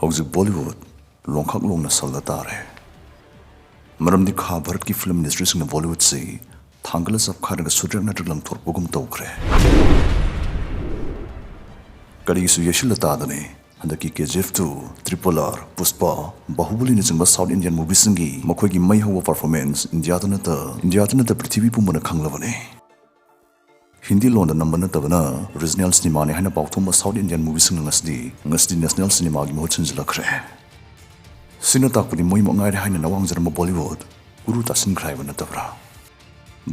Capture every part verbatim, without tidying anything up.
ꯍꯧꯖꯤꯛ ꯕꯣꯂꯤꯋꯨꯗ ꯂꯣꯡꯈꯥꯛ ꯂꯣꯡꯅ ꯁꯜꯂ ꯇꯥꯔꯦ꯫ ꯃꯔꯝꯗꯤ ꯈꯥ ꯚꯥꯔꯠꯀꯤ ꯐꯤꯂꯝ ꯏꯟꯗꯁꯇ꯭ꯔꯤꯁꯤꯡꯅ ꯕꯣꯂꯤꯋꯨꯗꯁꯤ ꯊꯥꯡꯒꯠꯂ ꯆꯞꯈꯥꯏꯔꯒ ꯁꯨꯗ꯭ꯔꯛ ꯅꯠꯇ꯭ꯔꯒ ꯂꯪꯊꯣꯔꯛꯄꯒꯨꯝ ꯇꯧꯈ꯭ꯔꯦ꯫ ꯀꯔꯤꯁꯨ ꯌꯩꯁꯤꯜꯂ ꯇꯥꯗꯅꯦ, ꯍꯟꯗꯛꯀꯤ K G F two, triple R, Pushpa, ꯕꯥꯍꯨꯕꯂꯤꯅꯆꯤꯡꯕ ꯁꯥꯎꯠ ꯏꯟꯗꯤꯌꯟ ꯃꯨꯚꯤꯁꯤꯡꯒꯤ ꯃꯈꯣꯏꯒꯤ ꯃꯩ ꯍꯧꯕ ꯄꯔꯐꯣꯔꯃꯦꯟꯁ ꯏꯟꯗꯤꯌꯥꯗ ꯅꯠꯇ, ꯏꯟꯗꯤꯌꯥꯗ ꯅꯠꯇ ꯄ꯭ꯔꯤꯊꯤꯕꯤ ꯄꯨꯝꯕꯅ ꯈꯪꯂꯕꯅꯤ꯫ ꯍꯤꯟꯗꯤ ꯂꯣꯟꯗ ꯅꯝꯕ ꯅꯠꯇꯕꯅ ꯔꯤꯖꯅꯦꯜ ꯁꯤꯅꯦꯃꯥꯅꯤ ꯍꯥꯏꯅ ꯄꯥꯎꯊꯣꯛꯕ ꯁꯥꯎꯠ ꯏꯟꯗꯤꯌꯟ ꯃꯨꯚꯤꯁꯤꯡꯅ ꯉꯁꯤꯗꯤ, ꯉꯁꯤꯗꯤ ꯅꯦꯁꯅꯦꯜ ꯁꯤꯅꯦꯃꯥꯒꯤ ꯃꯍꯨꯠ ꯁꯤꯟꯖꯤꯜꯂꯛꯈ꯭ꯔꯦ꯫ ꯁꯤꯅ ꯇꯥꯛꯄꯗꯤ ꯃꯣꯏꯃꯛ ꯉꯥꯏꯔꯦ ꯍꯥꯏꯅ ꯅꯋꯥꯡꯖꯔꯝꯕ ꯕꯣꯂꯤꯋꯨꯗ ꯎꯔꯨ ꯇꯥꯁꯤꯟꯈ꯭ꯔꯦ ꯍꯥꯏꯕ ꯅꯠꯇꯕ꯭ꯔꯥ?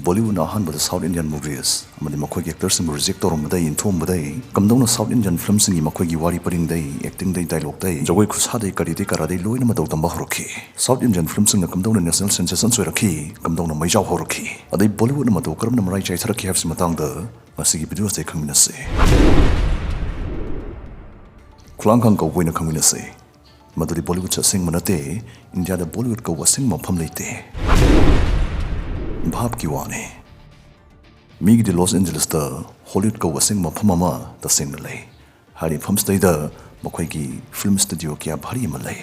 ꯕꯣꯂꯤꯋꯨꯗꯅ ꯑꯍꯥꯟꯕꯗ ꯁꯥꯎꯠ ꯏꯟꯗꯤꯌꯟ ꯃꯨꯚꯤꯁ ꯑꯃꯗꯤ ꯃꯈꯣꯏꯒꯤ ꯑꯦꯛꯇꯔꯁꯤꯡꯕꯨ ꯔꯤꯖꯦꯛ ꯇꯧꯔꯝꯕꯗꯩ, ꯏꯟꯊꯨꯑꯝꯕꯗꯩ, ꯀꯝꯗꯧꯅ ꯁꯥꯎꯠ ꯏꯟꯗꯤꯌꯟ ꯐꯤꯂꯝꯁꯤꯡꯒꯤ ꯃꯈꯣꯏꯒꯤ ꯋꯥꯔꯤ ꯄꯔꯤꯡꯗꯩ, ꯑꯦꯛꯇꯤꯡꯗꯩ, ꯗꯥꯏꯂꯣꯛꯇꯩ, ꯖꯒꯣꯏ ꯈꯨꯠꯁꯥꯗꯩ, ꯀꯔꯤꯗꯩ ꯀꯔꯥꯗꯩ ꯂꯣꯏꯅ ꯃꯇꯧ ꯇꯝꯕ ꯍꯧꯔꯛꯈꯤ? ꯁꯥꯎꯠ ꯏꯟꯗꯤꯌꯟ ꯐꯤꯂꯝꯁꯤꯡꯅ ꯀꯝꯗꯧꯅ ꯅꯦꯁꯅꯦꯜ ꯁꯦꯟꯁꯦꯁꯟꯁ ꯑꯣꯏꯔꯛꯈꯤ? ꯀꯝꯗꯧꯅ ꯃꯩꯖꯥꯎ ꯍꯧꯔꯛꯈꯤ? ꯑꯗꯩ ꯕꯣꯂꯤꯋꯨꯗꯅ ꯃꯇꯧ ꯀꯔꯝꯅ ꯃꯔꯥꯏ ꯆꯥꯏꯊꯔꯛꯈꯤ ꯍꯥꯏꯕꯁꯤ ꯃꯇꯥꯡꯗ ꯉꯁꯤꯒꯤ ꯚꯤꯗꯤꯑꯣꯁꯤꯗ ꯈꯪꯃꯤꯟꯅꯁꯤ꯫ ꯈꯨꯂꯥꯡꯈꯥꯡ ꯀꯧꯕ ꯑꯣꯏꯅ ꯈꯪꯃꯤꯟꯅꯁꯤ꯫ ꯃꯗꯨꯗꯤ ꯕꯣꯂꯤꯋꯨꯗꯁꯦ ꯑꯁꯦꯡꯕ ꯅꯠꯇꯦ, ꯏꯟꯗꯤꯌꯥꯗ ꯕꯣꯂꯤꯋꯨꯗ ꯀꯧꯕ ꯑꯁꯦꯡꯕ ꯃꯐꯝ ꯂꯩꯇꯦ꯫ ꯚꯥꯞꯀꯤ ꯋꯥꯅꯤ꯫ ꯃꯤꯒꯤꯗꯤ ꯂꯣꯁ ꯑꯦꯟꯖꯦꯂꯤꯁꯇ ꯍꯣꯂꯤꯋꯨꯗ ꯀꯧꯕ ꯑꯁꯦꯡꯕ ꯃꯐꯝ ꯑꯃ ꯇꯁꯦꯡꯅ ꯂꯩ꯫ ꯍꯥꯏꯔꯤꯕ ꯃꯐꯝꯁꯤꯗꯩꯗ ꯃꯈꯣꯏꯒꯤ ꯐꯤꯂꯝ ꯁ꯭ꯇꯨꯗꯤꯑꯣ ꯀꯌꯥ ꯚꯥꯔꯤ ꯑꯃ ꯂꯩ꯫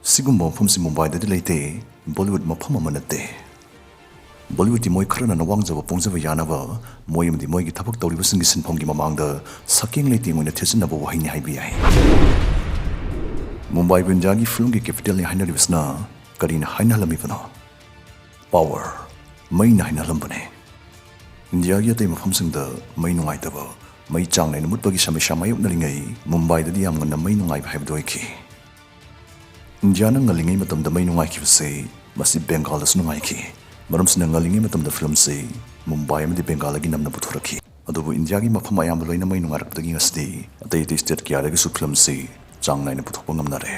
ꯁꯤꯒꯨꯝꯕ ꯃꯐꯝꯁꯤ ꯃꯨꯝꯕꯥꯏꯗꯗꯤ ꯂꯩꯇꯦ, ꯕꯣꯂꯤꯋꯨꯗ ꯃꯐꯝ ꯑꯃ ꯅꯠꯇꯦ꯫ ꯕꯣꯂꯤꯋꯨꯗꯇꯤ ꯃꯣꯏ ꯈꯔꯅ ꯅꯋꯥꯡꯖꯕ ꯄꯣꯡꯖꯕ ꯌꯥꯅꯕ ꯃꯣꯏ ꯑꯃꯗꯤ ꯃꯣꯏꯒꯤ ꯊꯕꯛ ꯇꯧꯔꯤꯕꯁꯤꯡꯒꯤ ꯁꯤꯟꯐꯝꯒꯤ ꯃꯃꯥꯡꯗ ꯁꯛꯀꯦꯡ ꯂꯩꯇꯦꯡ ꯑꯣꯏꯅ ꯊꯦꯠꯆꯤꯟꯅꯕ ꯋꯥꯍꯩꯅꯤ ꯍꯥꯏꯕ ꯌꯥꯏ꯫ ꯃꯨꯝꯕꯥꯏꯕꯨ ꯏꯟꯗꯤꯌꯥꯒꯤ ꯐꯤꯂꯝꯒꯤ ꯀꯦꯄꯤꯇꯦꯜꯅꯤ ꯍꯥꯏꯅꯔꯤꯕꯁꯤꯅ ꯀꯔꯤꯅ ꯍꯥꯏꯅꯍꯜꯂꯝꯃꯤꯕꯅꯣ? ꯄꯥꯋꯔ, ꯃꯩꯅ ꯍꯥꯏꯅꯍꯜꯂꯝꯕꯅꯦ꯫ ꯏꯟꯗꯤꯌꯥꯒꯤ ꯑꯇꯩ ꯃꯐꯝꯁꯤꯡꯗ ꯃꯩ ꯅꯨꯡꯉꯥꯏꯇꯕ, ꯃꯩ ꯆꯥꯡ ꯅꯥꯏꯅ ꯃꯨꯠꯄꯒꯤ ꯁꯃꯁ꯭ꯌꯥ ꯃꯥꯌꯣꯛꯅꯔꯤꯉꯩ ꯃꯨꯝꯕꯥꯏꯗꯗꯤ ꯌꯥꯝ ꯉꯟꯅ ꯃꯩ ꯅꯨꯡꯉꯥꯏꯕ ꯍꯥꯏꯕꯗꯨ ꯑꯣꯏꯈꯤ꯫ ꯏꯟꯗꯤꯌꯥꯅ ꯉꯜꯂꯤꯉꯩ ꯃꯇꯝꯗ ꯃꯩ ꯅꯨꯡꯉꯥꯏꯈꯤꯕꯁꯤ ꯃꯁꯤ ꯕꯦꯡꯒꯥꯜꯗꯁꯨ ꯅꯨꯡꯉꯥꯏꯈꯤ꯫ ꯃꯔꯝꯁꯤꯅ ꯉꯜꯂꯤꯉꯩ ꯃꯇꯝꯗ ꯐꯤꯂꯝꯁꯤ ꯃꯨꯝꯕꯥꯏ ꯑꯃꯗꯤ ꯕꯦꯡꯒꯥꯜꯗꯒꯤ ꯅꯝꯅ ꯄꯨꯊꯣꯔꯛꯈꯤ꯫ ꯑꯗꯨꯕꯨ ꯏꯟꯗꯤꯌꯥꯒꯤ ꯃꯐꯝ ꯑꯌꯥꯝꯕ ꯂꯣꯏꯅ ꯃꯩ ꯅꯨꯡꯉꯥꯏꯔꯛꯄꯗꯒꯤ ꯉꯁꯤꯗꯤ ꯑꯇꯩ ꯑꯇꯩ ꯁ꯭ꯇꯦꯠ ꯀꯌꯥꯗꯒꯤꯁꯨ ꯐꯤꯂꯝꯁꯤ ꯆꯥꯡ ꯅꯥꯏꯅ ꯄꯨꯊꯣꯛꯄ ꯉꯝꯅꯔꯦ꯫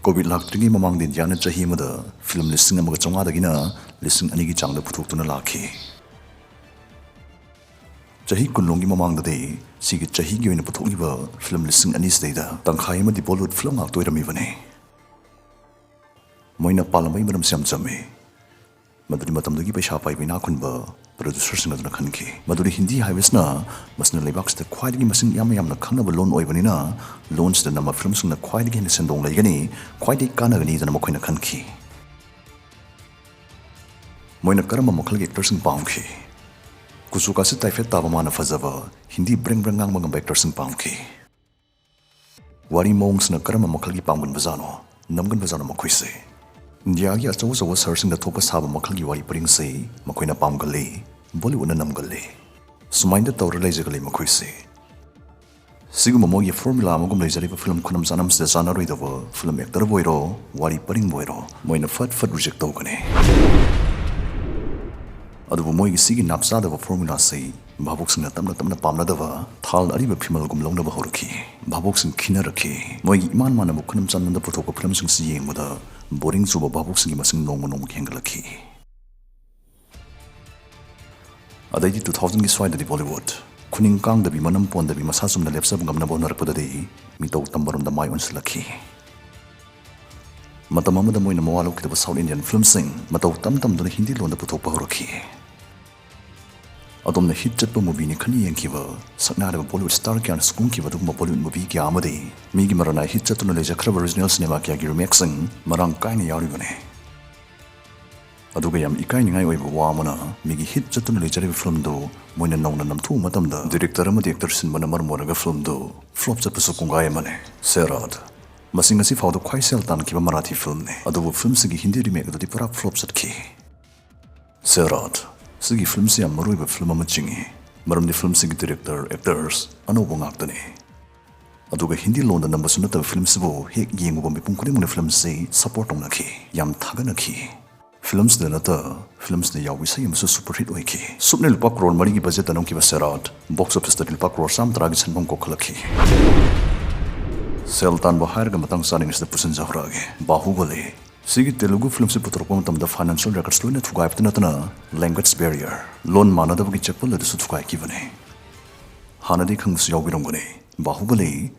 ꯀꯣꯚꯤꯗ ꯂꯥꯛꯇ꯭ꯔꯤꯉꯩ ꯃꯃꯥꯡꯗ ꯏꯟꯗꯤꯌꯥꯅ ꯆꯍꯤ ꯑꯃꯗ ꯐꯤꯂꯝ ꯂꯤꯁꯤꯡ ꯑꯃꯒ ꯆꯥꯝꯃꯉꯥꯗꯒꯤꯅ ꯂꯤꯁꯤꯡ ꯑꯅꯤꯒꯤ ꯆꯥꯡꯗ ꯄꯨꯊꯣꯛꯇꯨꯅ ꯂꯥꯛꯈꯤ꯫ ꯆꯍꯤ ꯀꯨꯟꯂꯣꯝꯒꯤ ꯃꯃꯥꯡꯗꯗꯤ ꯁꯤꯒꯤ ꯆꯍꯤꯒꯤ ꯑꯣꯏꯅ ꯄꯨꯊꯣꯛꯂꯤꯕ ꯐꯤꯂꯝ ꯂꯤꯁꯤꯡ ꯑꯅꯤꯁꯤꯗꯩꯗ ꯇꯪꯈꯥꯏ ꯑꯃꯗꯤ ꯕꯣꯂꯤꯋꯨꯗ ꯐꯤꯂꯝ ꯉꯥꯛꯇ ꯑꯣꯏꯔꯝꯃꯤꯕꯅꯤ꯫ ꯃꯣꯏꯅ ꯄꯥꯜꯂꯝꯕꯒꯤ ꯃꯔꯝꯁꯤ ꯌꯥꯝ ꯆꯝꯃꯤ꯫ ꯃꯗꯨꯗꯤ ꯃꯇꯝꯗꯨꯒꯤ ꯄꯩꯁꯥ ꯄꯥꯏꯕ ꯏꯅꯥꯛ ꯈꯨꯟꯕ ꯄ꯭ꯔꯣꯗ꯭ꯌꯨꯁꯔꯁꯤꯡ ꯑꯗꯨꯅ ꯈꯟꯈꯤ ꯃꯗꯨꯗꯤ ꯍꯤꯟꯗꯤ ꯍꯥꯏꯕꯁꯤꯅ ꯃꯁꯤꯅ ꯂꯩꯕꯥꯛꯁꯤꯗ ꯈ꯭ꯋꯥꯏꯗꯒꯤ ꯃꯁꯤꯡ ꯌꯥꯝꯅ ꯌꯥꯝꯅ ꯈꯪꯅꯕ ꯂꯣꯟ ꯑꯣꯏꯕꯅꯤꯅ ꯂꯣꯟꯁꯤꯗ ꯅꯝꯕ ꯐꯤꯂꯝꯁꯤꯡꯅ ꯈ꯭ꯋꯥꯏꯗꯒꯤ ꯍꯦꯟꯅ ꯁꯦꯟꯗꯣꯡ ꯂꯩꯒꯅꯤ, ꯈ꯭ꯋꯥꯏꯗꯒꯤ ꯀꯥꯟꯅꯒꯅꯤꯗꯅ ꯃꯈꯣꯏꯅ ꯈꯟꯈꯤ꯫ ꯃꯣꯏꯅ ꯀꯔꯝꯕ ꯃꯈꯜꯒꯤ ꯑꯦꯛꯇꯔꯁꯤꯡ ꯄꯥꯝꯈꯤ? ꯀꯨꯆꯨ ꯀꯥꯁꯤ ꯇꯥꯏꯐꯦꯠ ꯇꯥꯕ ꯃꯥꯅ ꯐꯖꯕ, ꯍꯤꯟꯗꯤ ꯕ꯭ꯔꯦꯡ ꯕ꯭ꯔꯦꯡ ꯉꯥꯡꯕ ꯉꯝꯕ ꯑꯦꯛꯇꯔꯁꯤꯡ ꯄꯥꯝꯈꯤ꯫ ꯋꯥꯔꯤ ꯃꯑꯣꯡꯁꯤꯅ ꯀꯔꯝꯕ ꯃꯈꯜꯒꯤ ꯄꯥꯝꯒꯟꯕꯖꯥꯠꯅꯣ, ꯅꯝꯒꯟꯕꯖꯥꯠꯅꯣ ꯃꯈꯣꯏꯁꯦ? ꯏꯟꯗꯤꯌꯥꯒꯤ ꯑꯆꯧ ꯑꯆꯧꯕ ꯁꯍꯔꯁꯤꯡꯗ ꯊꯣꯛꯄ ꯁꯥꯕ ꯃꯈꯜꯒꯤ ꯋꯥꯔꯤ ꯄꯔꯤꯡꯁꯤ ꯃꯈꯣꯏꯅ ꯄꯥꯝꯒꯜꯂꯤ, ꯕꯣꯂꯤꯋꯨꯗꯅ ꯅꯝꯒꯜꯂꯤ꯫ ꯁꯨꯃꯥꯏꯅ ꯇꯧꯔ ꯂꯩꯖꯒꯜꯂꯤ ꯃꯈꯣꯏꯁꯦ꯫ ꯁꯤꯒꯨꯝꯕ ꯃꯣꯏꯒꯤ ꯐꯣꯔꯃꯨꯂꯥ ꯑꯃꯒꯨꯝ ꯂꯩꯖꯔꯤꯕ ꯐꯤꯂꯝ ꯈꯨꯅꯝ ꯆꯥꯅꯝꯁꯤꯗ ꯆꯥꯟꯅꯔꯣꯏꯗꯕ ꯐꯤꯂꯝ ꯑꯦꯛꯇꯔꯕꯨ ꯑꯣꯏꯔꯣ, ꯋꯥꯔꯤ ꯄꯔꯤꯡꯕꯨ ꯑꯣꯏꯔꯣ, ꯃꯣꯏꯅ ꯐꯠ ꯐꯠ ꯔꯤꯖꯦꯛ ꯇꯧꯒꯅꯤ꯫ ꯑꯗꯨꯕꯨ ꯃꯣꯏꯒꯤ ꯁꯤꯒꯤ ꯅꯥꯞ ꯆꯥꯗꯕ ꯐꯣꯔꯃꯨꯂꯥꯁꯤ ꯚꯥꯕꯨꯛꯁꯤꯡꯅ ꯇꯞꯅ ꯇꯞꯅ ꯄꯥꯝꯅꯗꯕ ꯊꯥꯜ ꯑꯔꯤꯕ ꯐꯤꯃꯜꯒꯨꯝ ꯂꯧꯅꯕ ꯍꯧꯔꯛꯈꯤ꯫ ꯚꯥꯕꯨꯛꯁꯤꯡ ꯈꯤꯅꯔꯛꯈꯤ꯫ ꯃꯣꯏꯒꯤ ꯏꯃꯥꯟ ꯃꯥꯟꯅꯕ ꯈꯨꯅꯝ ꯆꯥꯟꯅꯝꯗ ꯄꯨꯊꯣꯛꯄ ꯐꯤꯂꯝꯁꯤꯡꯁꯤ ꯌꯦꯡꯕꯗ ꯕꯣꯔꯤꯡ ꯆꯨꯕ ꯚꯥꯕꯨꯛꯁꯤꯡꯒꯤ ꯃꯁꯤꯡ ꯅꯣꯡꯃ ꯅꯣꯡꯃꯒꯤ ꯍꯦꯟꯒꯠꯂꯛꯈꯤ꯫ ꯑꯗꯩꯗꯤ ꯇꯨ ꯊꯥꯎꯖꯟꯒꯤ ꯁ꯭ꯋꯥꯏꯗꯗꯤ ꯕꯣꯂꯤꯋꯨꯗ ꯈꯨꯅꯤꯡ ꯀꯥꯡꯗꯕꯤ, ꯃꯅꯝ ꯄꯣꯟꯗꯕꯤ, ꯃꯁꯥ ꯆꯨꯝꯅ ꯂꯦꯞꯆꯕ ꯉꯝꯅꯕ ꯍꯣꯠꯅꯔꯛꯄꯗꯗꯤ ꯃꯤꯇꯧ ꯇꯝꯕꯔꯣꯝꯗ ꯃꯥꯏ ꯑꯣꯟꯁꯤꯜꯂꯛꯈꯤ꯫ ꯃꯇꯝ ꯑꯃꯗ ꯃꯣꯏꯅ ꯃꯋꯥ ꯂꯧꯈꯤꯗꯕ ꯁꯥꯎꯠ ꯏꯟꯗꯤꯌꯟ ꯐꯤꯂꯝꯁꯤꯡ ꯃꯇꯧ ꯇꯝ ꯇꯝꯗꯨꯅ ꯍꯤꯟꯗꯤ ꯂꯣꯟꯗ ꯄꯨꯊꯣꯛꯄ ꯍꯧꯔꯛꯈꯤ꯫ ꯑꯗꯣꯝꯅ ꯍꯤꯠ ꯆꯠꯄ ꯃꯨꯚꯤꯅꯤ ꯈꯟꯅ ꯌꯦꯡꯈꯤꯕ ꯁꯛꯅꯥꯏꯔꯕ ꯕꯣꯂꯤꯋꯨꯗ ꯁ꯭ꯇꯥꯔ ꯀꯌꯥꯅꯁꯨ ꯀꯨꯝꯈꯤꯕ ꯑꯗꯨꯒꯨꯝꯕ ꯕꯣꯂꯤꯋꯨꯗ ꯃꯨꯚꯤ ꯀꯌꯥ ꯑꯃꯗꯤ ꯃꯤꯒꯤ ꯃꯔꯥꯅꯥꯏ ꯍꯤꯠ ꯆꯠꯇꯨꯅ ꯂꯩꯖꯈ꯭ꯔꯕ ꯔꯤꯖꯅꯦꯜ ꯁꯤꯅꯦꯃꯥ ꯀꯌꯥꯒꯤ ꯔꯤꯃꯦꯛꯁꯤꯡ ꯃꯔꯥꯡ ꯀꯥꯏꯅ ꯌꯥꯎꯔꯤꯕꯅꯤ꯫ ꯑꯗꯨꯒ ꯌꯥꯝ ꯏꯀꯥꯏꯅꯤꯡꯉꯥꯏ ꯑꯣꯏꯕ ꯋꯥ ꯑꯃꯅ, ꯃꯤꯒꯤ ꯍꯤꯠ ꯆꯠꯇꯨꯅ ꯂꯩꯖꯔꯤꯕ ꯐꯤꯂꯝꯗꯨ ꯃꯣꯏꯅ ꯅꯧꯅ ꯅꯝꯊꯣꯛꯎ ꯃꯇꯝꯗ ꯗꯤꯔꯦꯛꯇꯔ ꯑꯃꯗꯤ ꯑꯦꯛꯇꯔ ꯁꯤꯟꯕꯅ ꯃꯔꯝ ꯑꯣꯏꯔꯒ ꯐꯤꯂꯝꯗꯨ ꯐ꯭ꯂꯣꯞ ꯆꯠꯄꯁꯨ ꯀꯣꯡꯒꯥꯏ ꯑꯃꯅꯤ꯫ ꯁꯦꯔꯥꯠ, ꯃꯁꯤ ꯉꯁꯤ ꯐꯥꯎꯗ ꯈ꯭ꯋꯥꯏ ꯁꯦꯜ ꯇꯥꯟꯈꯤꯕ ꯃꯔꯥꯊꯤ ꯐꯤꯂꯝꯅꯤ꯫ ꯑꯗꯨꯕꯨ ꯐꯤꯂꯝꯁꯤꯒꯤ ꯍꯤꯟꯗꯤ ꯔꯤꯃꯦꯛ ꯑꯗꯨꯗꯤ ꯄꯨꯔꯥ ꯐ꯭ꯂꯣꯞ ꯆꯠꯈꯤ꯫ ꯁꯦꯔꯥꯠ, ꯁꯤꯒꯤ ꯐꯤꯂꯝꯁꯤ ꯌꯥꯝ ꯃꯔꯨꯑꯣꯏꯕ ꯐꯤꯂꯝ ꯑꯃ ꯆꯤꯡꯏ, ꯃꯔꯝꯗꯤ ꯐꯤꯂꯝꯁꯤꯒꯤ ꯗꯤꯔꯦꯛꯇꯔ, ꯑꯦꯛꯇꯔꯁ ꯑꯅꯧꯕ ꯉꯥꯛꯇꯅꯤ꯫ ꯑꯗꯨꯒ ꯍꯤꯟꯗꯤ ꯂꯣꯟꯗ ꯅꯝꯕꯁꯨ ꯅꯠꯇꯕ ꯐꯤꯂꯝꯁꯤꯕꯨ ꯍꯦꯛ ꯌꯦꯡꯉꯨꯕ ꯃꯤꯄꯨꯝ ꯈꯨꯗꯤꯡꯃꯛꯅ ꯐꯤꯂꯝꯁꯤ ꯁꯄꯣꯔꯠ ꯇꯧꯅꯈꯤ, ꯌꯥꯝ ꯊꯥꯒꯠꯅꯈꯤ꯫ ꯐꯤꯂꯝꯁꯤꯗ ꯅꯠꯇ, ꯐꯤꯂꯝꯁꯤꯗ ꯌꯥꯎꯕ ꯏꯁꯩ ꯑꯃꯁꯨ ꯁꯨꯄꯔ ꯍꯤꯠ ꯑꯣꯏꯈꯤ꯫ ꯁꯨꯞꯅ ꯂꯨꯄꯥ ꯀ꯭ꯔꯣꯔ ꯃꯔꯤꯒꯤ ꯕꯖꯦꯠꯇ ꯅꯝꯈꯤꯕ ꯁꯦꯔꯥꯠ ꯕꯣꯛꯁ ꯑꯣꯐꯤꯁꯇꯗꯤ ꯂꯨꯄꯥ ꯀ꯭ꯔꯣꯔ ꯆꯥꯝꯃ ꯇꯔꯥꯒꯤ ꯁꯦꯟꯐꯝ ꯀꯣꯛꯈꯠꯂꯛꯈꯤ꯫ ꯁꯦꯜ ꯇꯥꯟꯕ ꯍꯥꯏꯔꯒ ꯃꯇꯥꯡ ꯆꯥꯔꯤꯉꯩꯁꯤꯗ ꯄꯨꯁꯤꯟꯖꯍꯧꯔꯛꯑꯒꯦ꯫ ꯕꯥꯍꯨꯕꯂꯤ꯫ ꯁꯤꯒꯤ ꯇꯦꯂꯨꯒꯨ ꯐꯤꯂꯝꯁꯤ ꯄꯨꯊꯣꯔꯛꯄ ꯃꯇꯝꯗ ꯐꯥꯏꯅꯥꯟꯁꯤꯌꯦꯜ ꯔꯦꯀꯣꯔꯗꯁ ꯂꯣꯏꯅ ꯊꯨꯒꯥꯏꯕꯇ ꯅꯠꯇꯅ ꯂꯦꯡꯒ꯭ꯋꯦꯖ ꯕꯦꯔꯤꯌꯔ, ꯂꯣꯟ ꯃꯥꯟꯅꯗꯕꯒꯤ ꯆꯦꯛꯄꯜ ꯑꯗꯨꯁꯨ ꯊꯨꯒꯥꯏꯈꯤꯕꯅꯤ꯫ ꯍꯥꯟꯅꯗꯤ ꯈꯪꯕꯁꯨ ꯌꯥꯎꯕꯤꯔꯝꯒꯅꯤ, ꯕꯥꯍꯨꯕꯂꯤ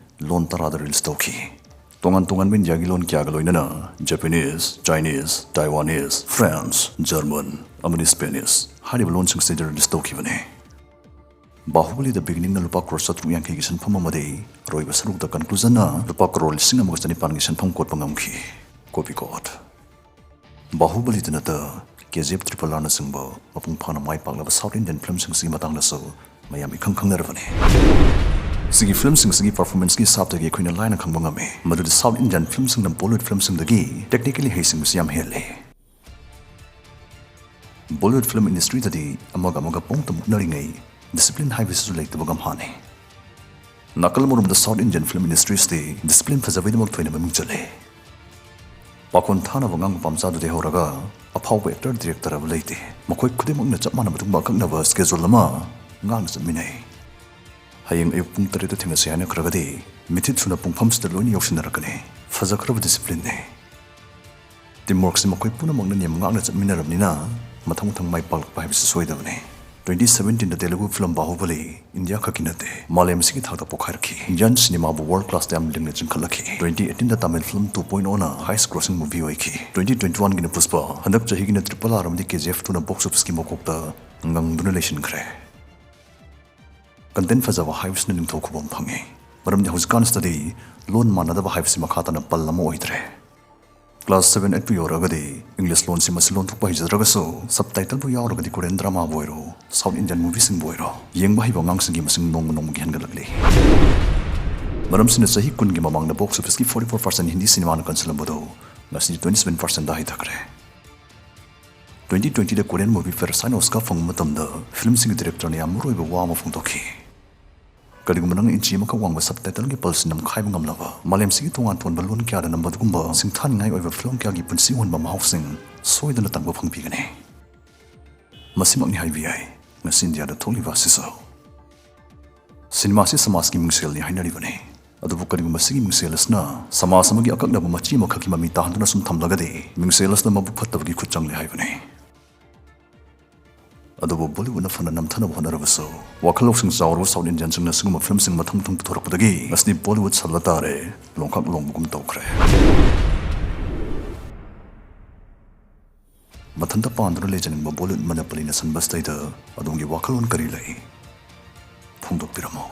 ꯂꯣꯟ ꯇꯔꯥꯗ ꯔꯤꯂꯤꯁ ꯇꯧꯈꯤ꯫ ꯇꯣꯉꯥꯟ ꯇꯣꯉꯥꯟꯕ ꯏꯟꯗꯤꯌꯥꯒꯤ ꯂꯣꯟ ꯀꯌꯥꯒ ꯂꯣꯏꯅꯅ Japanese, Chinese, Taiwanese, French, German ꯑꯃꯗꯤ Spanish ꯍꯥꯏꯔꯤꯕ ꯂꯣꯟꯁꯤꯡꯁꯤꯗ release ꯇꯧꯈꯤꯕꯅꯤ꯫ ꯕꯥꯍꯨꯕꯂꯤ The Beginningꯅ ꯂꯨꯄꯥ ꯀ꯭ꯔꯣꯔ ꯆꯥꯇ꯭ꯔꯨꯛ ꯌꯥꯡꯈꯩꯒꯤ ꯁꯦꯟꯐꯝ ꯑꯃꯗꯤ ꯑꯔꯣꯏꯕ ꯁꯔꯨꯛꯇ Conclusionꯅ ꯂꯨꯄꯥ ꯀ꯭ꯔꯣꯔ ꯂꯤꯁꯤꯡ ꯑꯃꯒ ꯆꯅꯤꯄꯥꯟꯒꯤ ꯁꯦꯟꯐꯝ ꯀꯣꯠꯄ ꯉꯝꯈꯤ꯫ Copy quote꯫ ꯕꯥꯍꯨꯕꯂꯤꯗ ꯅꯠꯇ KGF Triple Rꯅꯆꯤꯡꯕ ꯃꯄꯨꯡ ꯐꯥꯅ ꯃꯥꯏ ꯄꯥꯛꯂꯕ South Indian filmꯁꯤꯡꯁꯤꯒꯤ ꯃꯇꯥꯡꯗꯁꯨ ꯃꯌꯥꯝ ꯏꯈꯪ ꯈꯪꯅꯔꯕꯅꯤ꯫ ꯁꯤꯒꯤ filmꯁꯤꯡ ꯑꯁꯤꯒꯤ performanceꯀꯤ ꯍꯤꯁꯥꯕꯇꯒꯤ ꯑꯩꯈꯣꯏꯅ ꯂꯥꯏꯅ ꯈꯪꯕ ꯉꯝꯃꯤ ꯃꯗꯨꯗꯤ South Indian filmꯁꯤꯡꯅ Bollywood filmꯁꯤꯡꯗꯒꯤ technically ꯍꯩꯁꯤꯡꯕꯁꯤ ꯌꯥꯝ ꯍꯦꯜꯂꯤ꯫ Bollywood film industryꯗꯗꯤ ꯑꯃꯒ ꯑꯃꯒ ꯄꯨꯡꯇ ꯃꯨꯛꯅꯔꯤꯉꯩ discipline ꯍꯥꯏꯕꯁꯤꯁꯨ ꯂꯩꯇꯕ ꯒꯝꯍꯥꯅꯤ꯫ ꯅꯥꯀꯜ ꯑꯃꯔꯣꯝꯗ South Indian film industriesꯇꯤ discipline ꯐꯖꯕꯒꯤꯗꯃꯛ ꯊꯣꯏꯅ ꯃꯃꯤꯡ ꯆꯠꯂꯤ꯫ ꯄꯥꯈꯣꯟ ꯊꯥꯅꯕ ꯑꯉꯥꯡ ꯅꯨꯄꯥ ꯃꯆꯥꯗꯨꯗꯒꯤ ꯍꯧꯔꯒ ꯑꯐꯥꯎꯕ actor director ꯍꯥꯏꯕ ꯂꯩꯇꯦ꯫ ꯃꯈꯣꯏ ꯈꯨꯗꯤꯡꯃꯛꯅ ꯆꯞ ꯃꯥꯟꯅꯕ ꯑꯗꯨꯒꯨꯝꯕ ꯑꯀꯛꯅꯕ schedule ꯑꯃ ꯉꯥꯛꯅ ꯆꯠꯃꯤꯟꯅꯩ꯫ ꯍꯌꯦꯡ ꯑꯌꯨꯛ ꯄꯨꯡ ꯇꯔꯦꯠꯇ ꯊꯦꯡꯅꯁꯤ ꯍꯥꯏꯅꯈ꯭ꯔꯒꯗꯤ ꯃꯤꯊꯤꯠ ꯊꯨꯅ ꯄꯨꯡꯐꯝꯁꯤꯗ ꯂꯣꯏꯅ ꯌꯧꯁꯤꯟꯅꯔꯛꯀꯅꯤ꯫ ꯐꯖꯈ꯭ꯔꯕ disciplineꯅꯤ꯫ Teamworkꯁꯤ ꯃꯈꯣꯏ ꯄꯨꯝꯅꯃꯛꯅ ꯅꯤꯌꯝ ꯉꯥꯛꯅ ꯆꯠꯃꯤꯟꯅꯔꯕꯅꯤꯅ ꯃꯊꯪ ꯃꯊꯪ ꯃꯥꯏ ꯄꯥꯛꯂꯛꯄ ꯍꯥꯏꯕꯁꯤ ꯁꯣꯏꯗꯕꯅꯤ꯫ Twenty seventeenꯗ Telugu film Baahubali India ꯈꯛꯀꯤ ꯅꯠꯇꯦ, ꯃꯥꯂꯦꯝꯁꯤꯒꯤ ꯊꯥꯛꯇ ꯄꯣꯈꯥꯏꯔꯛꯈꯤ꯫ Indian cinemaꯕꯨ world classꯇ ꯌꯥꯝ ꯂꯤꯡꯅ ꯆꯤꯡꯈꯠꯂꯛꯈꯤ꯫ Twenty eighteenꯗ Tamil film two pointꯅ highest grossing movie ꯑꯣꯏꯈꯤ꯫ Twenty twentyonegꯤꯅ Pushpa, ꯍꯟꯗꯛ ꯆꯍꯤꯒꯤꯅ Triple R ꯑꯃꯗꯤ KGF twoꯅ box officeꯀꯤ ꯃꯀꯣꯛꯇ ꯉꯪꯗꯨꯅ ꯂꯩꯁꯤꯟꯈ꯭ꯔꯦ꯫ Content ꯐꯖꯕ ꯍꯥꯏꯕꯁꯤꯅ ꯅꯤꯡꯊꯧ ꯈꯨꯕꯝ ꯐꯪꯉꯤ, ꯃꯔꯝꯗꯤ ꯍꯧꯖꯤꯛꯀꯥꯟꯁꯤꯗꯗꯤ ꯂꯣꯟ ꯃꯥꯟꯅꯗꯕ ꯍꯥꯏꯕꯁꯤ ꯃꯈꯥ ꯇꯥꯅ ꯄꯜ ꯑꯃ ꯑꯣꯏꯗ꯭ꯔꯦ꯫ Class seven eightꯄꯨ ꯌꯧꯔꯛꯑꯒꯗꯤ English ꯂꯣꯟꯁꯤ ꯃꯁꯤ ꯂꯣꯟꯊꯣꯛꯄ ꯍꯩꯖꯗ꯭ꯔꯒꯁꯨ subtitleꯕꯨ ꯌꯥꯎꯔꯒꯗꯤ Korean dramaꯕꯨ ꯑꯣꯏꯔꯣ, South Indian movieꯁꯤꯡꯕꯨ ꯑꯣꯏꯔꯣ, ꯌꯦꯡꯕ ꯍꯩꯕ ꯑꯉꯥꯡꯁꯤꯡꯒꯤ ꯃꯁꯤꯡ ꯅꯣꯡꯃ ꯅꯣꯡꯃꯒꯤ ꯍꯦꯟꯒꯠꯂꯛꯂꯤ꯫ ꯃꯔꯝꯁꯤꯅ ꯆꯍꯤ ꯀꯨꯟꯒꯤ ꯃꯃꯥꯡꯗ box officeꯀꯤ forty four percent Hindi cinemaꯅ ꯀꯟꯁꯤꯜꯂꯝꯕꯗꯨ ꯉꯁꯤꯗꯤ twenty seven percentꯗ ꯍꯟꯊꯈ꯭ꯔꯦ꯫ Twenty twentyꯗ Korean movie Parasiteꯅ Oscar ꯐꯪꯕ ꯃꯇꯝꯗ filmꯁꯤꯡꯒꯤ directorꯅ ꯌꯥꯝ ꯃꯔꯨꯑꯣꯏꯕ ꯋꯥ ꯑꯃ ꯐꯣꯡꯗꯣꯛꯈꯤ꯫ ꯀꯔꯤꯒꯨꯝꯕ ꯅꯪꯅ inch ꯑꯃꯈꯛ ꯋꯥꯡꯕ subtitleꯒꯤ ꯄꯜꯁꯤ ꯅꯝꯈꯥꯏꯕ ꯉꯝꯂꯕ ꯃꯥꯂꯦꯝꯁꯤꯒꯤ ꯇꯣꯉꯥꯟ ꯇꯣꯉꯥꯟꯕ ꯂꯣꯟ ꯀꯌꯥꯗ ꯅꯝꯕ ꯑꯗꯨꯒꯨꯝꯕ ꯁꯤꯡꯊꯥꯅꯤꯡꯉꯥꯏ ꯑꯣꯏꯕ film ꯀꯌꯥꯒꯤ ꯄꯨꯟꯁꯤ ꯑꯣꯟꯕ ꯃꯍꯥꯎꯁꯤꯡ ꯁꯣꯏꯗꯅ ꯇꯪꯕ ꯐꯪꯕꯤꯒꯅꯤ꯫ ꯃꯁꯤꯃꯛꯅꯤ ꯍꯥꯏꯕ ꯌꯥꯏ ꯉꯁꯤ ꯏꯟꯗꯤꯌꯥꯗ ꯊꯣꯛꯂꯤꯕ ꯑꯁꯤꯁꯨ꯫ ꯁꯤꯅꯦꯃꯥꯁꯤ ꯁꯃꯥꯖꯀꯤ ꯃꯤꯡꯁꯦꯜꯅꯤ ꯍꯥꯏꯅꯔꯤꯕꯅꯤ꯫ ꯑꯗꯨꯕꯨ ꯀꯔꯤꯒꯨꯝꯕ ꯁꯤꯒꯤ ꯃꯤꯡꯁꯦꯜ ꯑꯁꯤꯅ ꯁꯃꯥꯖ ꯑꯃꯒꯤ ꯑꯀꯛꯅꯕ ꯃꯆꯤ ꯑꯃꯈꯛꯀꯤ ꯃꯃꯤ ꯇꯥꯍꯟꯗꯨꯅ ꯁꯨꯝ ꯊꯝꯂꯒꯗꯤ ꯃꯤꯡꯁꯦꯜ ꯑꯁꯤꯅ ꯃꯕꯨꯛ ꯐꯠꯇꯕꯒꯤ ꯈꯨꯠ ꯆꯪꯂꯦ ꯍꯥꯏꯕꯅꯤ꯫ ꯑꯗꯨꯕꯨ ꯕꯣꯂꯤꯋꯨꯗꯅ ꯐꯅ ꯅꯝꯊꯅꯕ ꯍꯣꯠꯅꯔꯕꯁꯨ, ꯋꯥꯈꯜ ꯂꯧꯁꯤꯡ ꯆꯥꯎꯔꯕ ꯁꯥꯎꯠ ꯏꯟꯗꯤꯌꯟꯁꯤꯡꯅ ꯑꯁꯤꯒꯨꯝꯕ ꯐꯤꯂꯝꯁꯤꯡ ꯃꯊꯪ ꯃꯊꯪ ꯄꯨꯊꯣꯔꯛꯄꯗꯒꯤ ꯉꯁꯤꯗꯤ ꯕꯣꯂꯤꯋꯨꯗ ꯁꯜꯂ ꯇꯥꯔꯦ, ꯂꯣꯡꯈꯥꯛ ꯂꯣꯡꯕꯒꯨꯝ ꯇꯧꯈ꯭ꯔꯦ꯫ ꯃꯊꯟꯇ ꯄꯥꯟꯗꯨꯅ ꯂꯩꯖꯅꯤꯡꯕ ꯕꯣꯂꯤꯋꯨꯗ ꯃꯅꯤꯄꯨꯔꯤꯅ ꯁꯟꯕꯁꯤꯗꯩꯗ ꯑꯗꯣꯝꯒꯤ ꯋꯥꯈꯜꯂꯣꯟ ꯀꯔꯤ ꯂꯩ? ꯐꯣꯡꯗꯣꯛꯄꯤꯔꯝꯃꯣ꯫